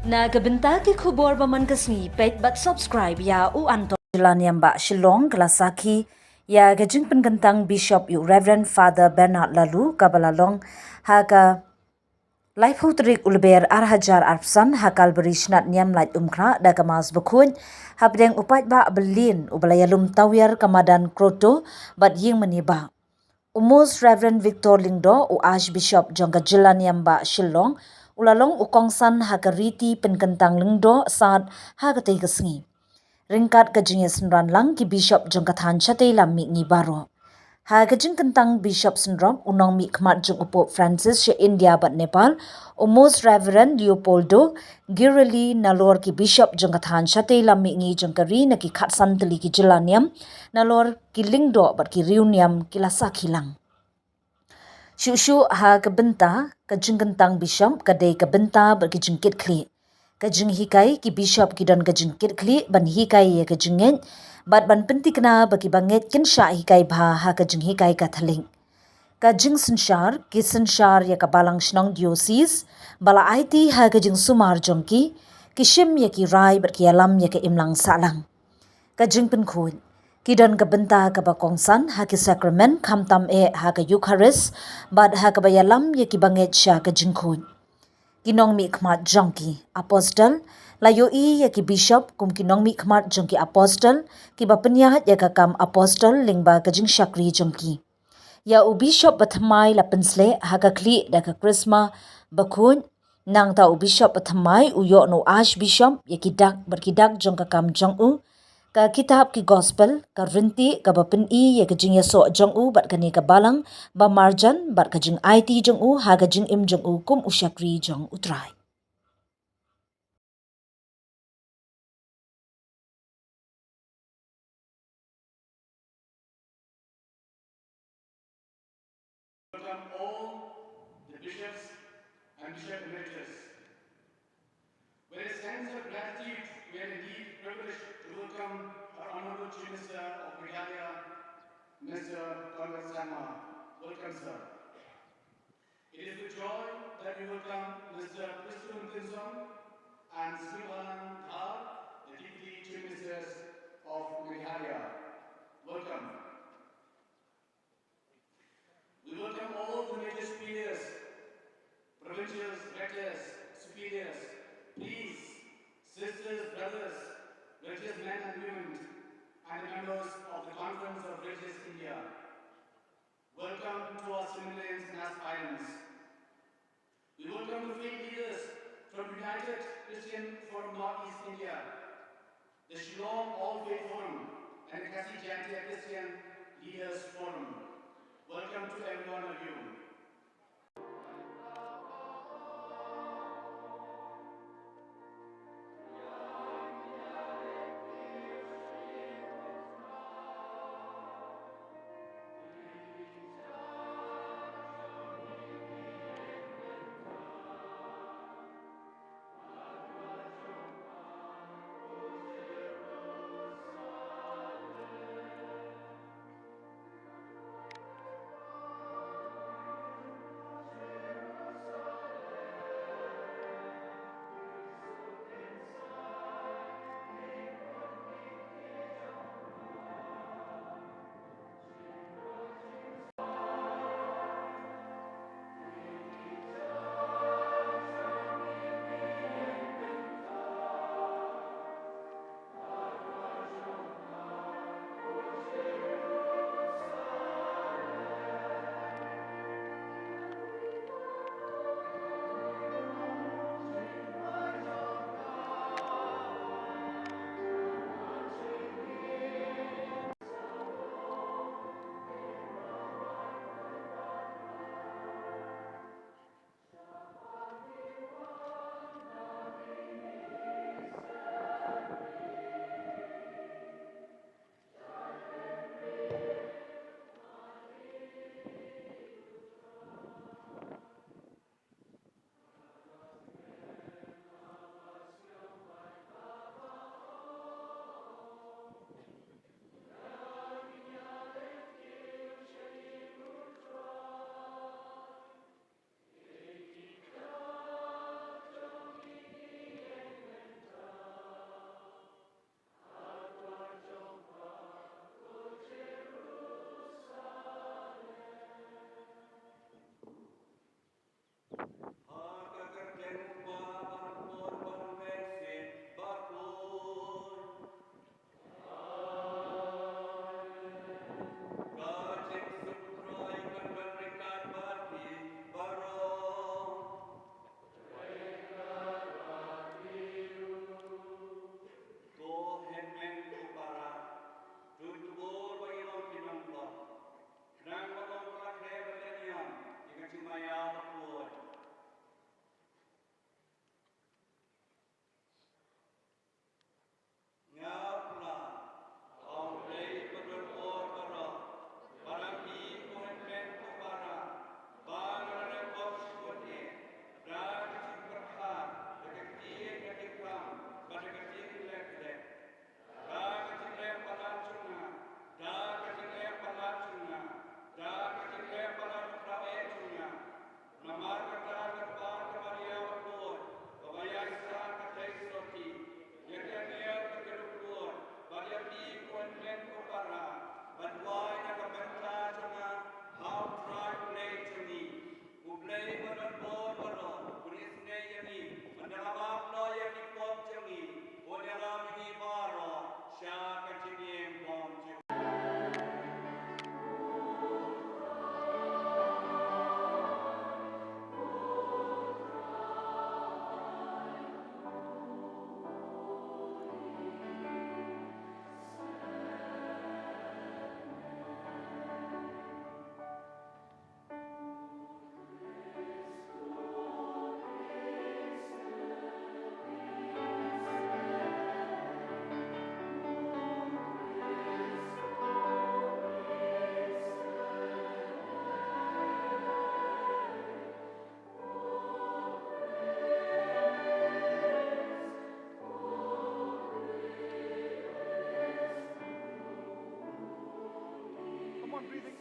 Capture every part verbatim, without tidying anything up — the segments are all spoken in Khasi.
Na ka bynta ki khubor ba man ka sngi, peit bad subscribe ïa U Anto. Jylla Niam Bah Shillong ka la sakhi ïa ka jingpynkyntang Bishop ïa u Reverend Father Bernard Laloo, kaba la long ha ka laiphew tarik u Lber ar hajar arphew san ha Kalbari Shnat Niam Laitumkhrah da ka Mass Bakhuid hapdeng u paidbah ba lin uba la ïalum tawiar ka madan Kroto bad ïing mane bah. U Most Reverend Victor Lyngdoh, u Archbishop jong ka Jylla Niam Bah Shillong, u la long u kongsan ha ka riti pynkyntang Lyngdoh Sad ha katei ka sngi, ryngkat ka jingïasynran lang ki bishop jong ka thaiñ shatei lam mihngi baroh. Ha ka jingkyntang Bishop Syndrop, u nongmihkhmat jong u Pope Francis sha India bad Nepal, u Most Reverend Leopoldo Girelli, nalor ki bishop jong ka thaiñ shatei lam mihngi jong ka ri na ki khatsan tylli ki jylla niam, nalor ki lyngdoh bad ki riewniam ki la sakhi lang. Shuh shuh ha ka bynta ka jingkyntang Bishop ka dei ka bynta bad ki jingkitkhlieh. Ka jinghikai, ki Bishop ki don ka jingkitkhlieh ban hikai ïa ka jingngeit bad ban pynthikna ba ki bangeit kin shah hikai bha ha ka jinghikai Katholik. Ka jingsynshar, ki synshar ïa ka Balang Shnong Diocese ba la aiti ha ka jingsumar jong ki, ki shim ïa ki rai bad ki ïalam ïa ka imlang sahlang. Ka jingpynkhuid, ki don ka bynta kaba kongsan ha ki sakramen, khamtam eh ha ka Eukharist bad ha kaba ïalam ïa ki bangeit sha ka jingkhuid. Ki nongmihkhmat jong ki Apostol, la ïohi ïa ki Bishop kum ki nongmihkhmat jong ki Apostol kiba pynïaid ïa ka kam Apostol lyngba ka jingshakri jong ki. Ïa u Bishop bathymmai la pynsleh ha ka khlieh da ka krisma bakhuid. Nangta u Bishop bathymmai u ïoh na u Archbishop ïa ki dak bad ki dak jong ka kam jong u, ka kitab ki Gospel, ka ryntih kaba pyni ïa ka jingïasoh jong u bad kane ka balang ba marjan bad ka jingaiti jong u ha ka jingim jong u kum u shakri jong U Trai. Welcome all the bishops and bishop emeritus. With a sense of gratitude, we are indeed privileged to welcome our Honorable Chief Minister of Meghalaya, Mister Conrad Sangma. Welcome, sir. It is with joy that we welcome Mister Prestone Tynsong and Srivanan Dhar, the Deputy Chief Ministers of Meghalaya. Welcome. We welcome all the major superiors, provincials, rectors, superiors, priests, sisters, brothers, religious men and women, and the members of the Conference of Religious India. Welcome to our seminarians and aspirants. We welcome the faith leaders from United Christian Forum Northeast India, the Shillong All Faith Forum, and the Khasi Jaintia Christian Leaders Forum. Welcome to every one of you. Ïa la bam noh ïa ki pop jong ngi, bad ïalam ïa ngi baroh sha ka jingim bymjukut. Come on, breathing.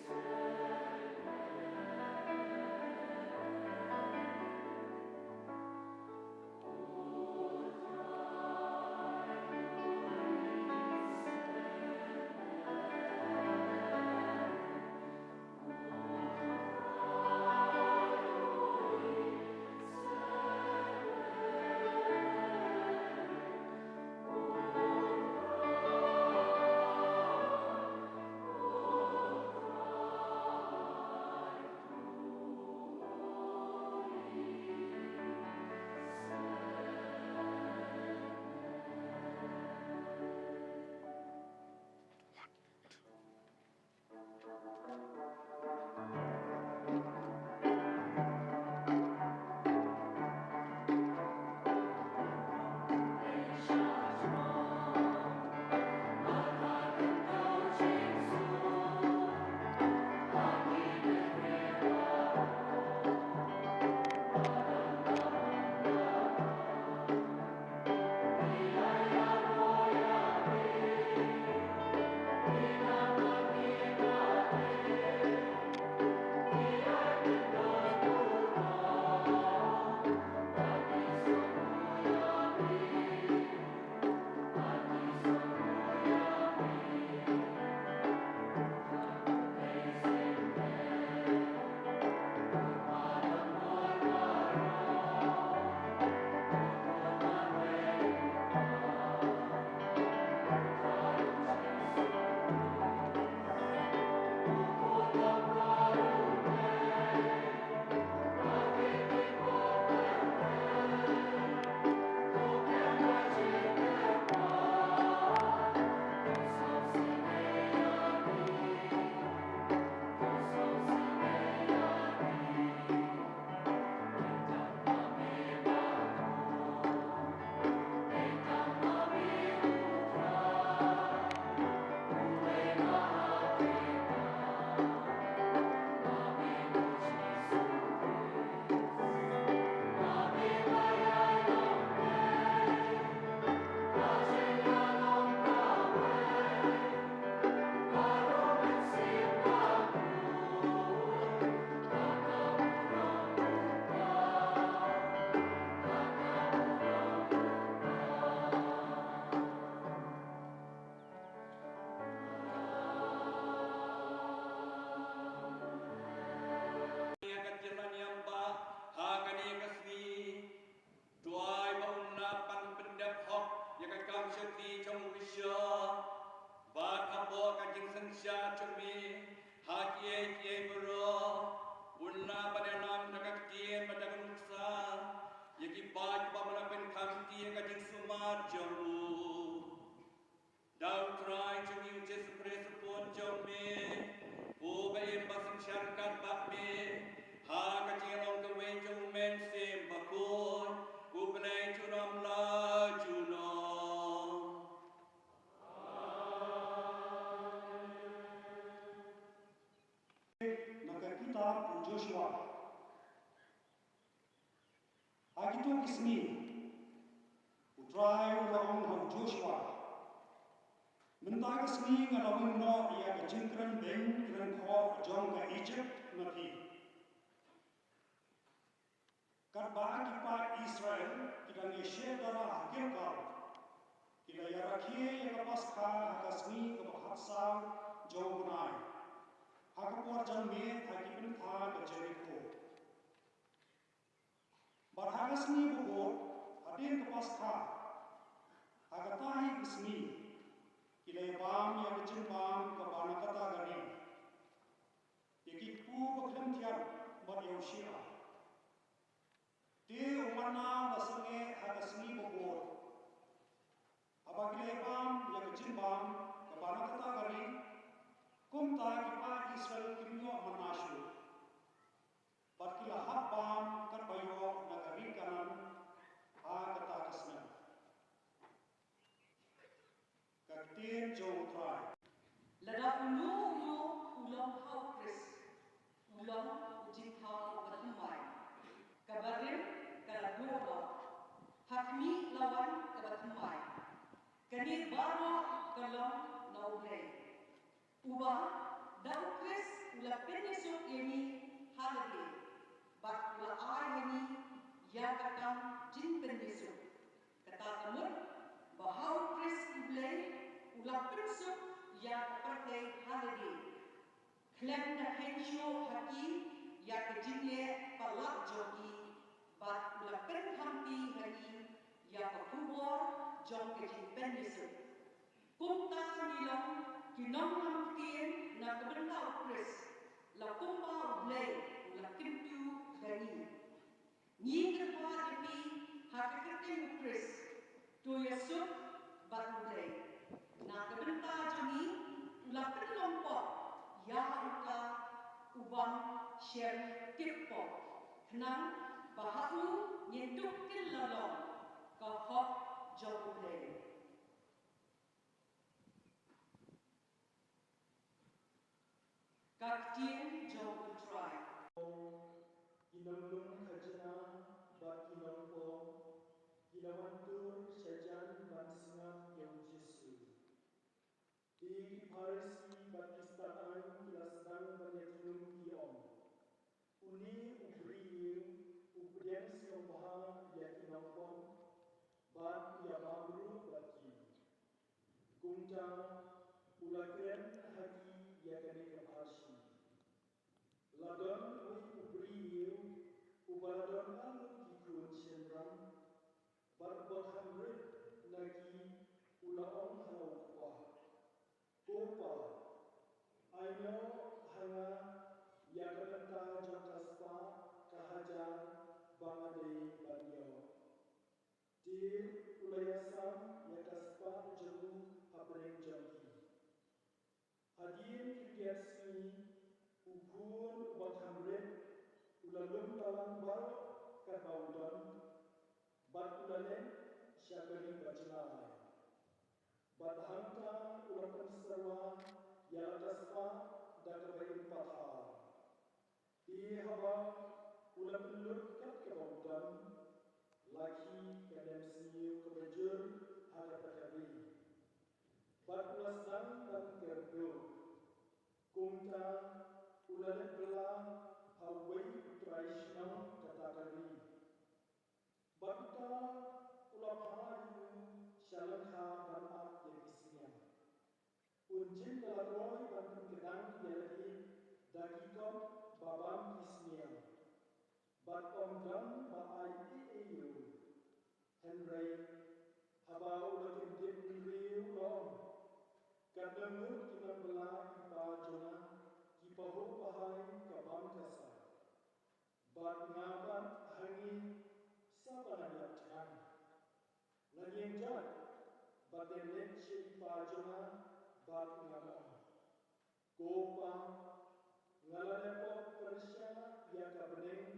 Ïa ka jingïam ba ha kane ka sngi. Duwai ba un nang ban pyndep hok ïa ka kam shakri jong u Isha. Bad hapoh ka jingsynshar jong me ha kiei kiei baroh, un nang ban ïalam da ka ktien bad da ka nuksa ïa ki paid kiba la pynkham ïa ka jingsumar jong u. Da U Trai jong ngi U Jisu Khrist U Khun jong me, uba im ba synshar ryngkat bad me ha ka jinglong kawei jong U Mynsiem Bakhuid, U Blei junom la junom. Na ka kitab u Joshua. Ha kito ki sngi, U Trai u la ong ha u Joshua, mynta ka sngi nga la weng noh ïa ka jingkren beiñ kren khoh jong ka Ijipt na phi. Katba ki paid Israel ki dang ïashet dara ha Gilgal, ki la ïarakhe ïa ka Paskha ha ka sngi kaba khatsaw jong u bnai, ha ka por janmiet ha ki bynta ka Jerikho. Bad ha ka sngi ba bud, Ktien jong U Trai. Lada uno uno u long ha U Khrist, u long u jingthaw uba thymmai. Kaba rim ka la duh noh, ha khmih la wan kaba thymmai. Kane baroh ka long na U Blei, uba da U Khrist u la pynïasuk ïa ngi ha lade, bad u la ai ha ngi ïa ka kam jingpynïasuk. Kata ka mut ba ha U Khrist U Blei u la pynsuk ïa ka pyrthei ha lade, khlem da kheiñ shuh ha ki ïa ka jingleh palat jong ki, bad u la pynkham ti ha ngi ïa ka khubor jong ka jingpynïasuk. Kumta ngi long ki nonglam ktien na ka bynta U Khrist, la kumba U Blei u la kyntu da ngi. Ngi kyrpad ïa phi ha ka kyrteng U Khrist, to ïasuk bad U Blei. Na ka bynta jong ngi u la pynlong pop ïa uta u bym shym tip pop, khnang ba ha u ngin duh kylla long ka hok jong U Blei. Ka ktien jong U Trai. Ki nonglum khajna bad ki nongpop ki la wan tur shajan ban sngap ïa U Jisu. Te ki Pharisi bad ki stad aiñ ki la sdang ban ïathuh, ki ong, une u briew u pdiang sngewbha ïa ki nongpop bad u ïabam ruh bad ki. Kumta u la kren ha ki ïa kane ka pharshi. La don uwei u briew uba la don arngut ki khun shynrang, bad uba kham rit na ki u la ong ha u kpa, Ko pa, ai noh ha nga ïa ka bynta jong ka spah ka hajar ba nga dei ban ïoh. Te u la ïasam ïa ka spah jong u hapdeng jong ki. Hadien ki pdiang sngi, u khun uba kham rit u la lum balang baroh katba u don, bad u la leit sha ka ri bajngai. Bad hangta u la pynsyrwa ïa la ka spah da kaba im pathar. Te haba u la pynlut kat kaba u don, la khie ka nemsniew kaba jur ha kata ka ri. Bad u la sdang ban kyrduh. Kumta u la leit bylla ha uwei u trai shnong kata ka ri. Bad uta u la phah ïa u sha lyngkha ban ap ïa ki sniang. Un jin da la roi ban pynkdang ïa lade da ki kot ba bam ki sniang. Bad ym don ba ai ei ei ïa u. Hynrei haba u la kyndit bynriew u la ong, katno ngut ki nongbylla i pa jong nga ki pahuh pahai ka bam ka sai. Bad nga pat ha ngi, sa ba ngan ïap than? Ngan ïeng jot bad ngan leit sha i pa jong nga bad ngan ong, Ko pa, nga la leh pop pyrshah ïa ka bneng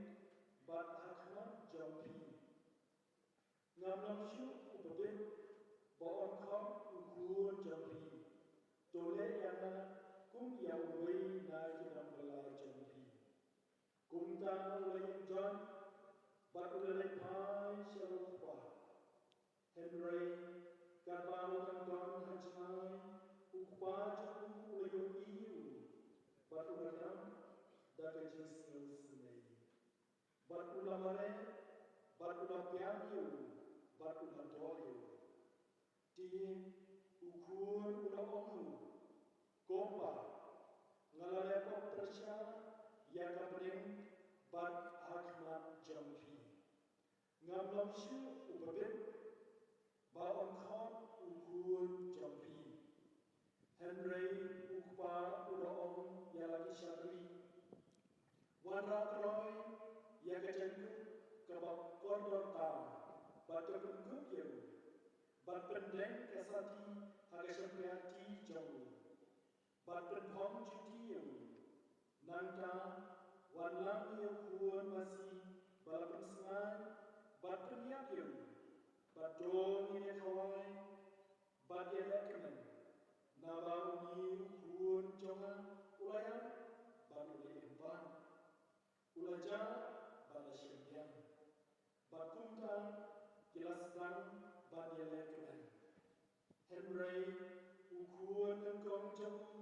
bad ha khmat jong phi. Ngam long shuh uba bit ba un khot u khun jong phi. To leh ïa nga kum ïa uwei na ki nongbylla jong phi. Kumta u la ïeng jot bad u la leit phai sha u kpa. Hynrei katba u dang don ha jngai, u kpa jong u u la ïohi ïa u bad u la dam da ka jingsngewsynei. Bad u la mareh, bad u la biang ïa u, bad u la doh ïa u. Te u khun u la ong ha u, Ko pa, nga la leh pop pyrshah ïa ka bneng bad ha khmat jong phi. Ngam long shuh uba bit ba un khot u khun jong phi. Hynrei u kpa u la ong ïa la ki shakri, Wanrah kloi ïa ka jaiñkup kaba kordor tam, bad to pynkup ïa u, bad pyndeng ka sati ha ka shympriahti jong u, bad pynphong juti ïa u. Nangta wanlam ïa u khun masi ba la pynsngaid, bad pynïap ïa u, bad to ngin ïa khawai bad ïa lehkmen. Naba une u khun jong nga u la ïap bad u la im pat, u la jah bad la shembiang, bad kumta ki la sdang ban ïalehkmen. Hynrei u khun nyngkong jong u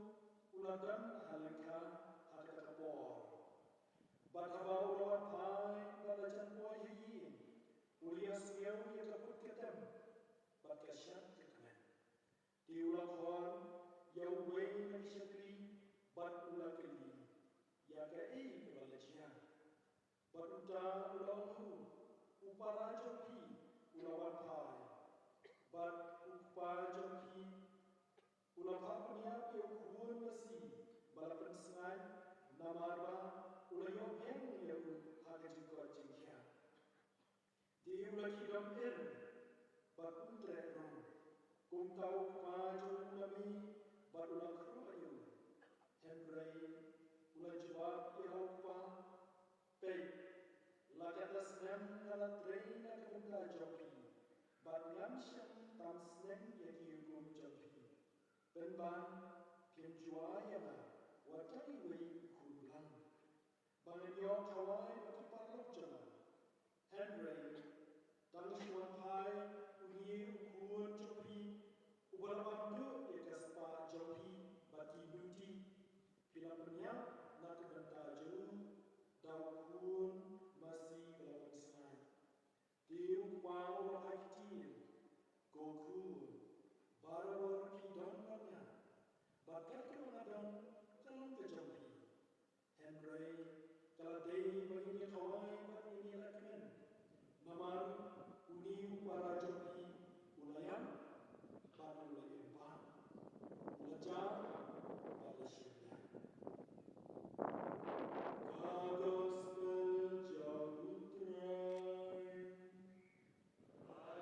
u la don ha lyngkha ha kata ka por, bad haba u la wan phai bad la jan poi ha ïing, u la ïohsngew ïa ka put ka tem bad ka shad ka kmen. Te u la khot ïa uwei na ki shakri bad u la kylli ïa kaei kaba la jia. Bad uta u la ong ha u, u para jong phi u la wan phai, bad u kpa jong phi u la phah pynïap ïa u khun masi ba la pynsngaid, namar ba u la ïoh biang ïa u ha ka jingkoit jingkhiah. Te u la khyrdom er bad um treh ruh. Kumta u kpa jong u la mih bad u la kyrpad ïa u. Hynrei u la jubab ïa u kpa, peit, la katno snem nga la trei na ka bynta jong phi, bad ngam shym tam sneng ïa ki hukum jong phi. Pynban phim ju ai ïa nga wat tang iwei u khun blang, ba ngan ïoh khawai bad ki paralok jong nga. Hynrei tang shu wan phai une u khun jong phi uba la bam duh ïa ka spah jong phi bad ki luti, phi la pynïap na ka bynta jong u da u khun masi ba la pynsngaid. Te u kpa u la ai ktien, ko khun, barabor phi don bad nga, bad kaei kaba nga don ka long ka jong phi. Hynrei ka la dei ba ngin ïa khawai bad ngin ïa lehkmen, namar une u para jong phi u la ïap bad u la im pat, u la jah bad la shembiang. Ka gospel jong U Trai.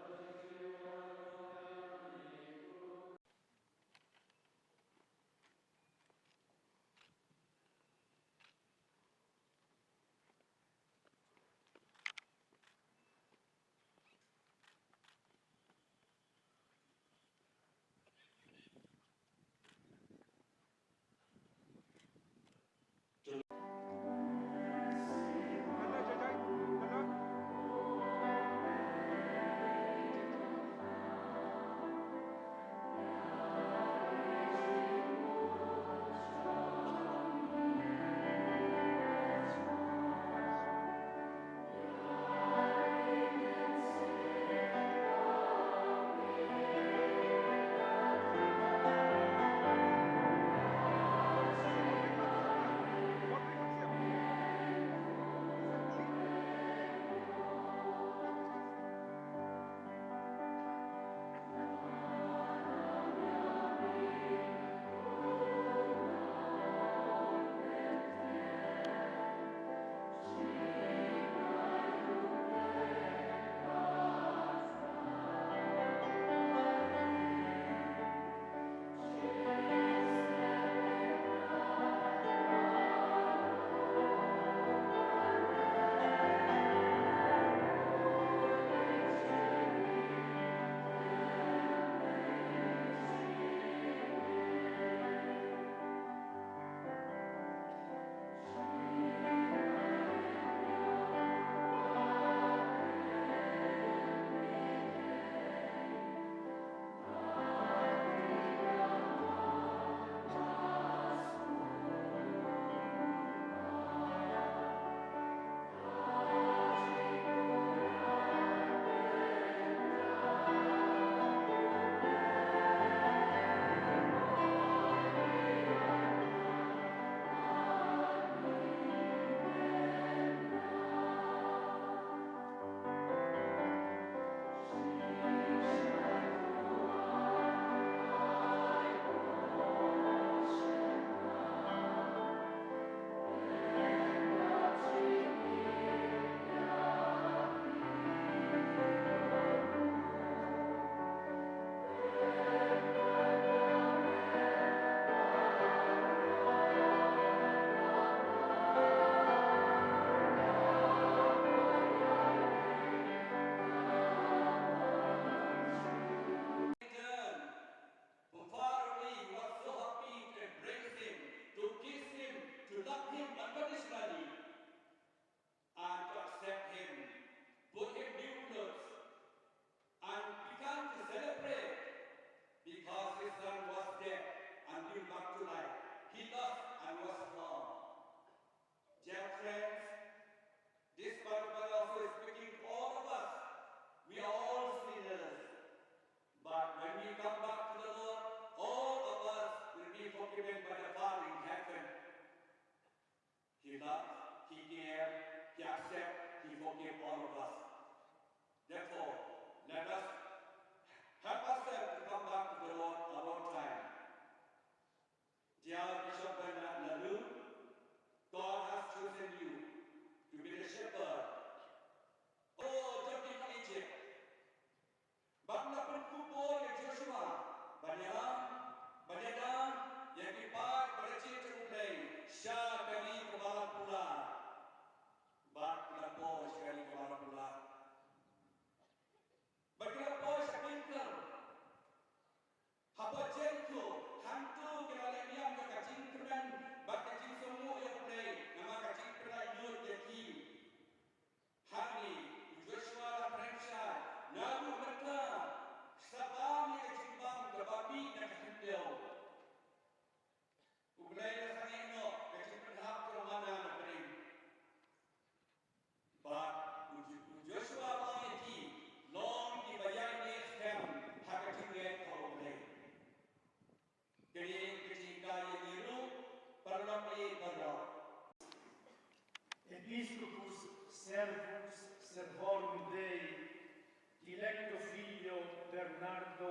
Bernardo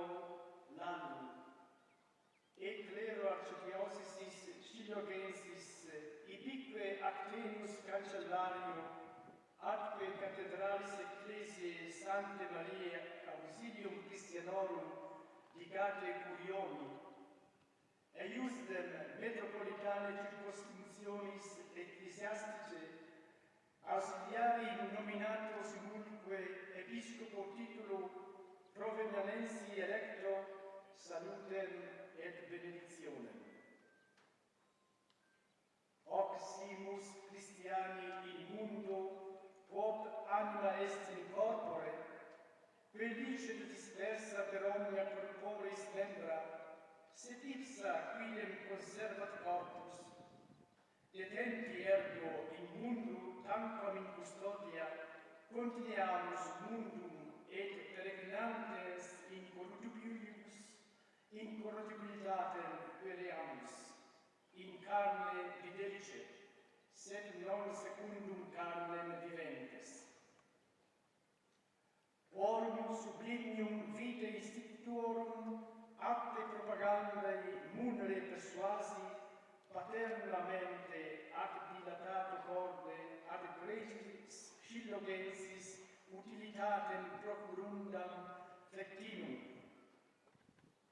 Lanu, e clero archidiocesis Shilogensis, ibique actenus cancellario, atque cathedralis ecclesiae Sanctae Mariae Ausilium Christianorum digate curioni, eiusdem metropolitanae circumscriptionis ecclesiasticae ausiliari nominatus mulque episcopo titulo Provemianensi electo, salutem et benedictionem. Hoc simus Christiani in mundo, quod anima est in corpore, quae licet dispersa per omnia corporis membra, sed ipsa quidem conservat corpus. Detenti ergo in mundo tanquam in custodia, continuamus mundum et peregrinantes in corruptibilibus incorruptibilitatem quereamus, in carne viderice, sed non secundum carnem viventes. Quorum sublimium vitae institutorum, atque propagandae munere persuasi, paternamente ad dilatato corde ad egregiis Shilogensis utilitatem procurundam fectinum,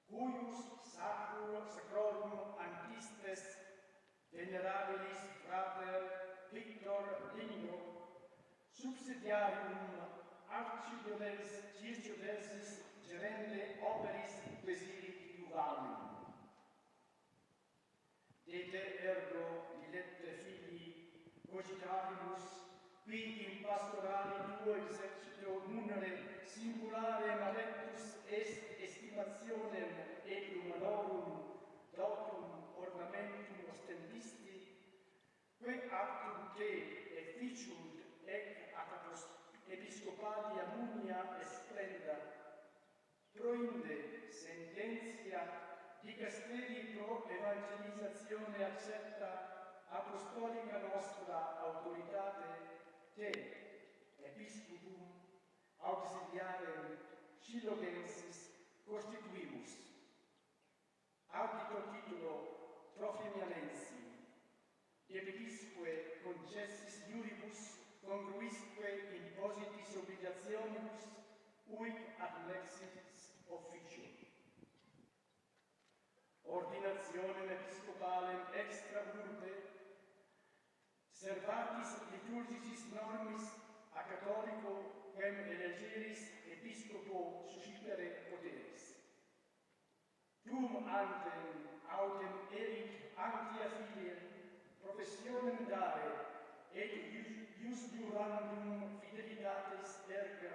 cuius sacro-, sacrorum antistes venerabilis frater Victor Lindro, subsidiarium archidiocesis, diocesis gerende operis quaesirit iuvanum. Date ergo, dilette filii, cogitabimus, qui in pastorali tuo exercito munere singulare malectus est estimationem et humanorum dotum ornamentum ostendisti, quae aptum te efficiunt ec ad apos-, episcopalia munia et splenda, proinde sententiae dicasterii pro evangelizatione accepta apostolica nostra auctoritate te episcopum ausiliarem Shilogensis constituimus. Audito titulo Provemianensi, debitisque concessis iuribus congruisque impositis obligationibus, huic ad nexis officium. Ordinationem episcopalem extra urbe, servatis liturgicis normis a Catholico quem elegeris episcopo suscipere poteris. Tuum antem autem erit antia filiae professionem dare, et ius-, iustiurandum fidelitatis erga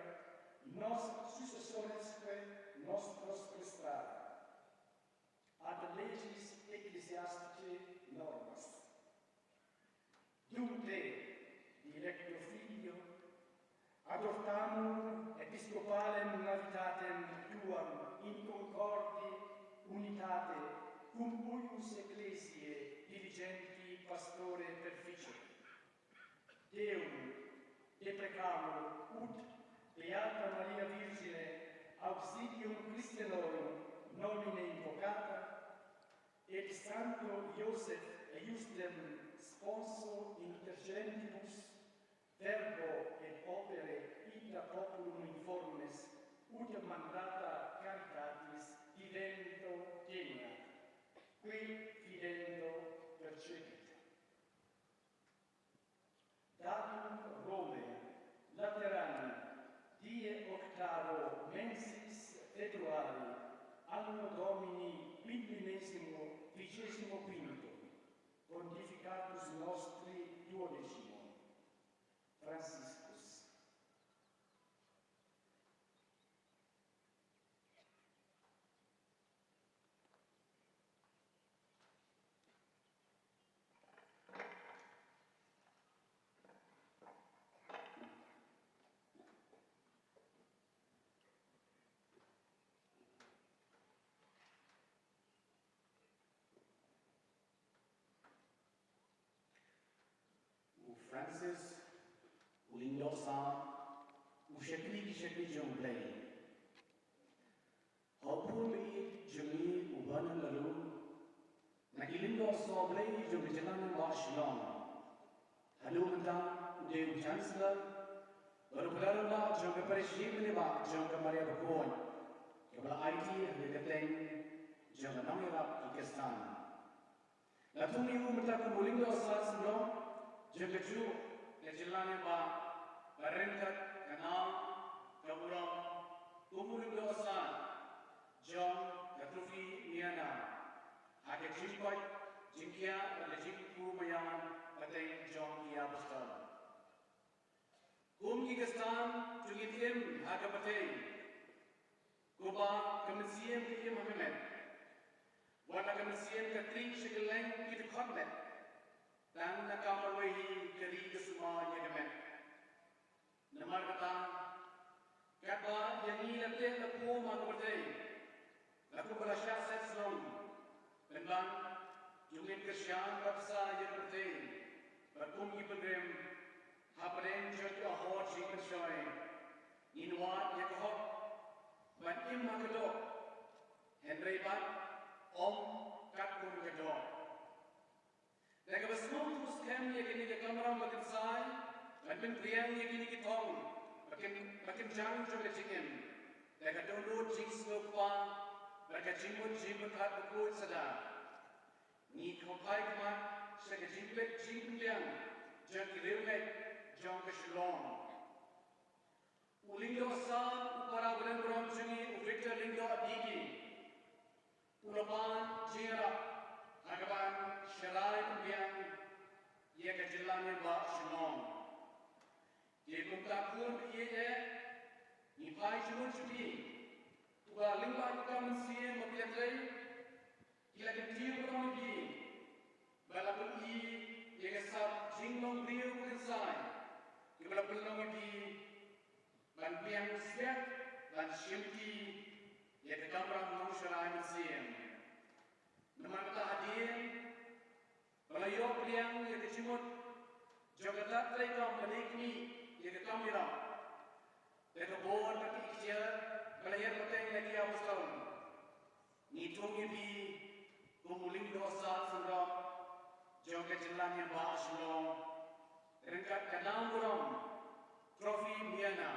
nos successorisque nostros prestare, ad leges ecclesiasticae normas. Dum te, dilecto filio, adoptamur episcopalem novitatem tuam in concordi unitate cum huius ecclesiae diligenti pastore perficere. Deum deprecamur, ut Beata Maria Virgine auxilium Christianorum nomine invocata, et Sancto Ioseph eiusdem sponso intercedentibus, verbo et opere ita populum informes, ut mandata caritatis vivendo teneat, qui fidendo percepit. Datum Romae Laterani, die octavo mensis Februarii, anno Domini quinquagesimo vigesimo quinto, pontificatus nostri duodecimo. Franciscus. U Francis u la ïoh sam u shakri ki shakri jong U Blei. Sawblei jong ka jylla nongbah Shillong. Haduh mynta u dei u Chancellor bad u Palar Rangbah jong ka Parish Shibun Nongbah jong ka Maria Bakhuid, kaba la aiti ha ka kyrteng jong ka Nongïarap ki Khristan. La thung ïa u mynta kum u Lyngdoh Sad Syndon jong kajuh ka jylla nongbah, bad ryngkat ka nam ka burom kum u Lyngdoh Sad jong ka Trophy Miana ha ka jingkoit jingkhiah bad ka jingkyrkhu maïan pateng jong ki apostol. Kum ki Khristan to ngin im ha ka pyrthei kumba ka mynsiem ka im ha ka met. Wat la ka mynsiem ka trih sha kylleng ki dkhot met, tang na ka marwei hi ka ri ka sumar ïa ka met. Namar kata, katba ïa ngi la teh la phuh ha ka pyrthei, la kumba la shah set shnong, pynban to ngin kyrshan bad bsa ïa ka pyrthei, bad kum ki pilgrim hapdeng jong ki ahor jingpynshoi, ngin wad ïa ka hok ban im ha ka doh, hynrei bad ym katkum ka doh. Da kaba sngewthuh skhem ïa kane ka kamram bakynsai, ban pynpriang ïa kine ki thong bakyn, bakynjang jong ka jingim da ka dohnud jingsngewkpa bad ka jingmut jingpyrkhat bakhuid sada, ngi khmih khmat sha ka jingpeit jingpynbiang jong ki riewngeit jong ka Shillong. U Lyngdoh Sad, u para bynriew burom jong ngi u Victor Lyngdoh Diki, u la pan jingïarap ha kaban sharai pynbiang ïa ka jylla nongbah Shillong. Te kumta khun baieit, ngi phai jingmut jong phi, uba lyngba ka mynsiem ba phi la trei, ki la kyntiew burom ïa phi, ba la pyni ïa ka sap jinglong briew bakynsai, kiba la pynlong ïa phi ban biang sbiat, ban shimti ïa ka kamram nongsharai mynsiem. Namar kata hadien ba la ïoh pdiang ïa ka jingmut jong ka dak treikam ba dei kmie ïa ka kam ïarap, da ka bor bad ka ikhtiar ba la ïaid bteng na ki apostol, ngi thung ïa phi kum u Lyngdoh Sad Syndon jong ka jylla nongbah Shillong, ryngkat ka nam burom Trophy Miana.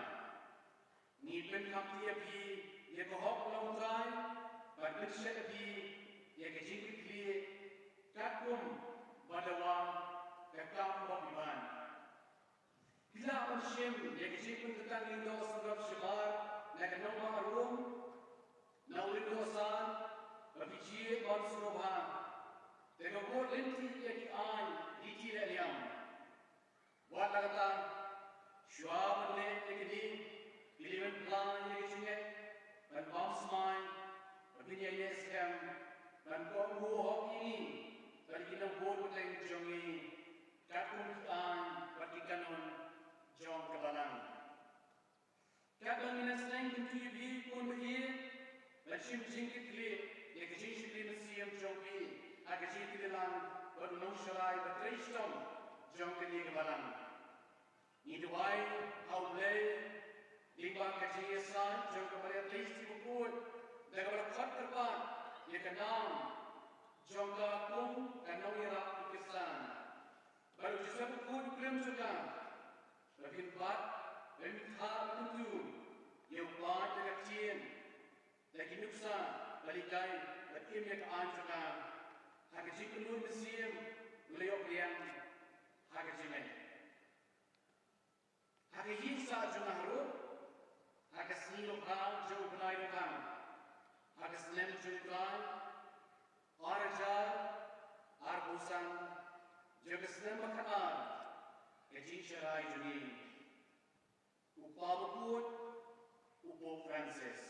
Ngi pynkham ïa phi ïa ka hok long trai, bad pynshet ïa phi ïa ka jingkitkhlieh katkum ba dawa ka kam ba phi ban. Phi lah ban shim ïa ka jingpynkyntang lyngdoh sngewbha shabar na ka nongbah Rom, na u Lyngdoh Sad, ba phi jied ban sngewbha, te ka bud lynti ïa ki aiñ liti leh liam. Wat la kata, shuwa ban leh ïa kine, phi lah ban pla ïa ka jingngeit, ban bam smai, ban pynïaid skhem, ban kohnguh hok ïa ngi bad ïa ki nongbud bteng jong ngi, katkum ki aiñ bad ki kanun jong ka balang. Katba ngi nang sneng kyntu ïa phi khun baieit, ban shim jingkitkhlieh ïa ka jingshakri mynsiem jong phi ha ka jingïatylli lang bad u nongsharai ba trei shitom jong kane ka balang. Ngi duwai ha U Blei lyngba ka jingïasaid jong ka Maria Theisotti Bakhuid, da kaba la khot kyrpad ïa ka nam jong ka kum ka nongïarap ki Khristan. Bad u Joseph Bakhuid u khlem jong ka, ba phin bat, ba phin thah, ba phin tu ïa u paid da ka ktien, da ki nuksa, ba la hikai, ba im ïa ka aiñ jong ka, ha ka jingkynduh mynsiem, u la ïoh pdiang ha ka jingngeit. Ha ka ïing sah jong nga ruh, ha ka sngi Nohprah jong u bnai Nohprah, ha ka snem jong u Trai ar hajar arphew san, jong ka snem ba khatar ka jingsharai jong ngi, u Kpa Bakhuid, u Pope Francis.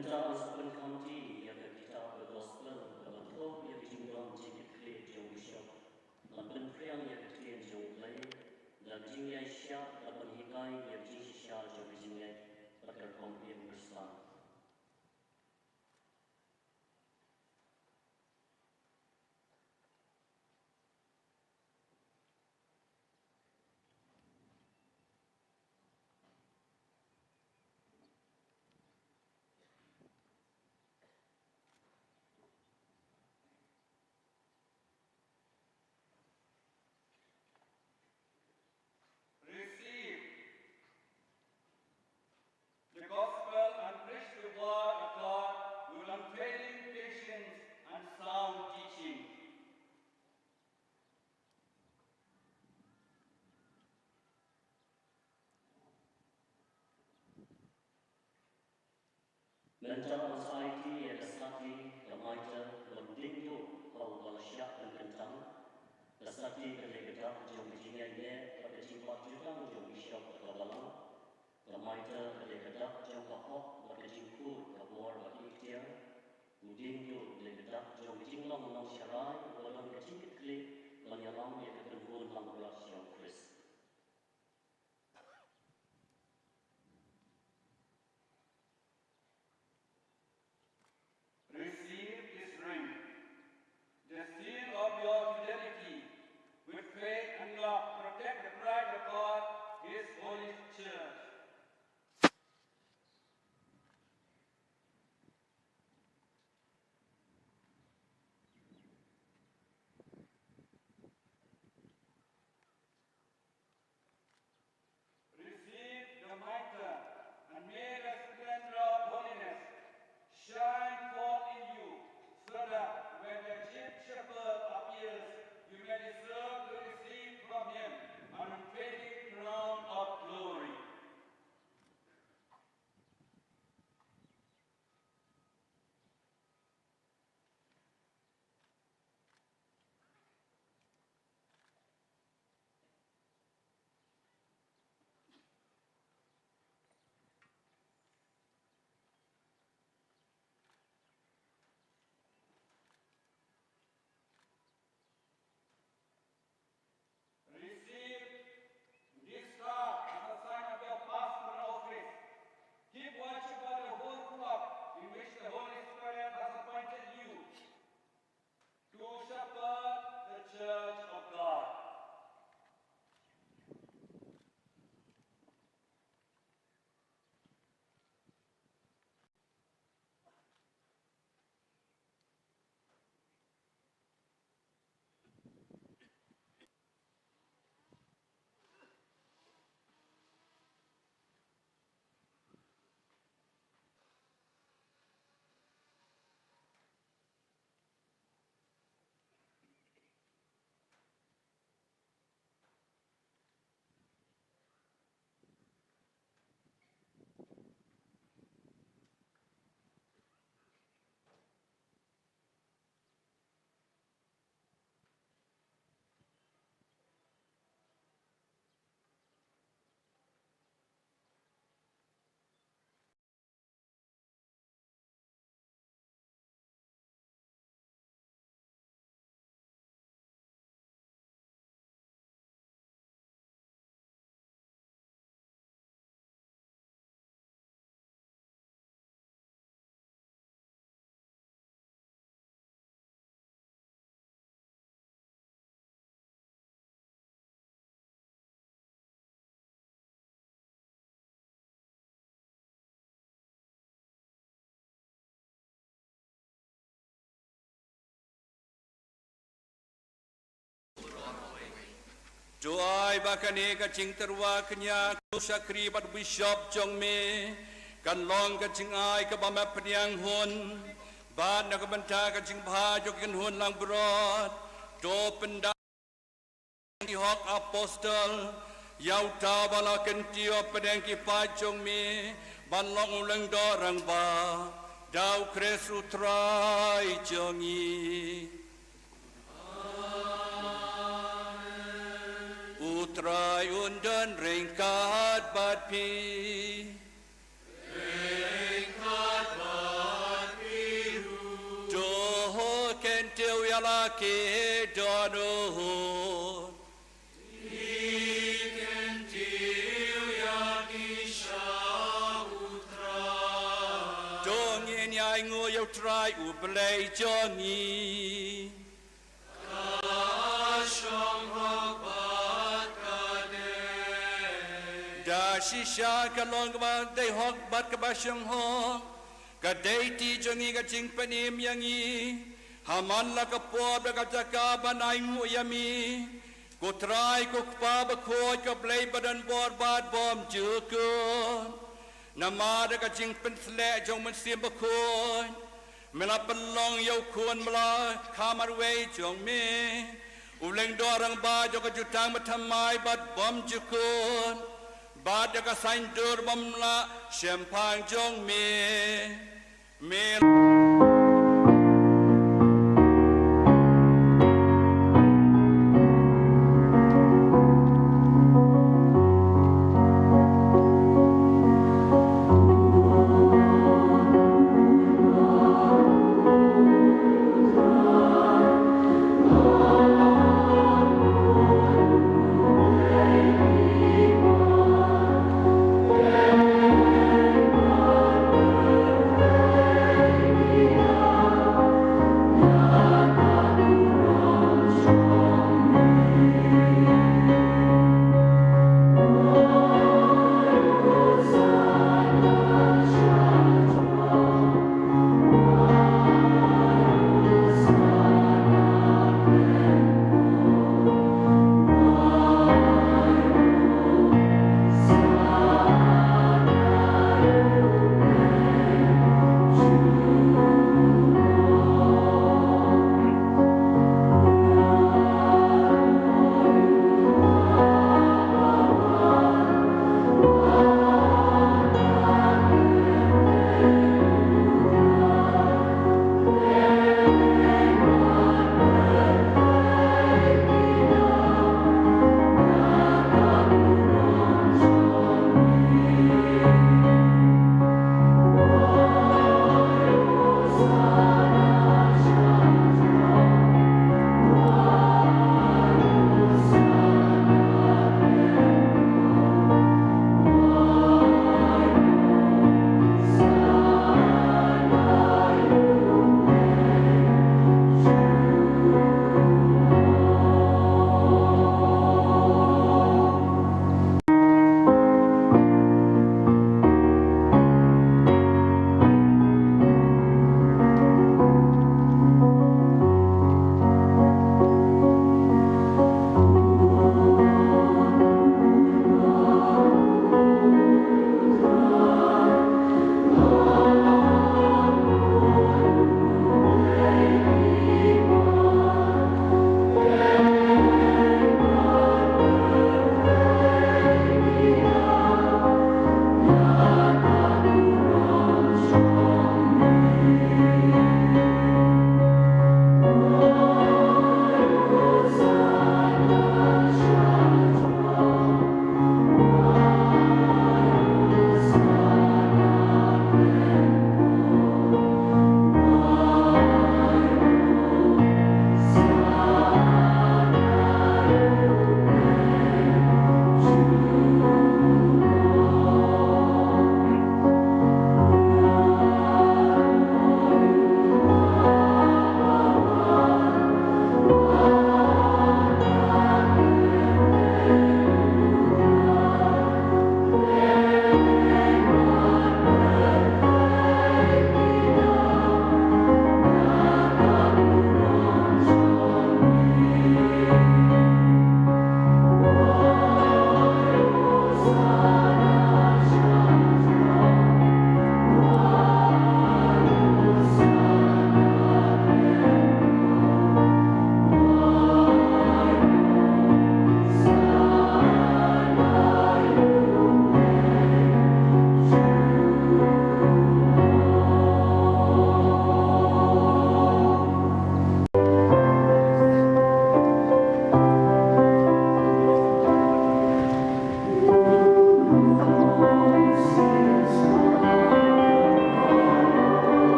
Mynta ngan sa pynkhot ïa ka kitab ka Gospel, kaba thoh ïa ka jingdon jingkitkhlieh jong u Bishop. Ngan pynphriang ïa ka ktien jong U Blei da ka jingïaishah, da ka pynhikai ïa ka jingshisha jong ka jingngeit bad ka rukom im Khristan. Receive the gospel and preach the word of God with unfailing patience and sound teaching. Mynta ngan sa aiti ïa ka sakhi, ka mater, kaba diengduh ha uba la shah pynkyntang. Ka sakhi ka dei ka dak jong ka jingïaineh bad ka jingpait jutang jong u Bishop bad ka Balang. Ka mater ka dei ka dak jong ka hok bad ka jingkhuid, ka bor bad ka iktiar. U diengduh u dei ka dak jong ka jinglong nongsharai, uba don ka jingkitkhlieh ban ïalam ïa ka kynhun langbrot jong u Khrist. Receive this ring, the seal of your fidelity. With faith and love, protect the bride of God, His holy church. Receive the mitre, and may the splendor of holiness shine forth in you, so that when the chief shepherd appears, you may deserve to receive from him an unfading crown of glory. Receive this star as a sign of your pastoral office. Keep watch over the whole flock in which the Holy Spirit has appointed you to shepherd the church of God. To ai ba kane ka jingtyrwa kñia ka shakri bad bishop jong me kan long ka jingai kaba me pdiang hun bad na ka bynta ka jingbha jong ka kynhun langbrot. To pynda ki hok apostol ïa uta ba la kyntiew pdeng ki paid jong me ban long u lyngdoh rangbah da u Khrist u Trai jong ngi. U Trai un don ryngkat bad phi. Ryngkat bad Don u hun. Ki kyntiew ïa ki sha U Trai. To ngin ïai nguh ïa U Trai U Blei jong ngi. Ka shong hok bad ka dei. Da shisha ka long kaba dei hok bad kaba shong hok. Ka dei ti jong ngi ka jingpynim ïa ngi. Ha man la ka por bad ka jaka ban ai nguh ïa me. Ko Trai, ko Kpa bakhuid, ko Blei badonbor bad bymjukut. Namar da ka jingpynsleh jong U Mynsiem Bakhuid, me la pynlong ïa U Khun ba la kha marwei jong me, u lyngdoh rangbah jong ka jutang bathymmai bad bymjukut, bad da ka saiñdur bymlah shemphang jong me. Me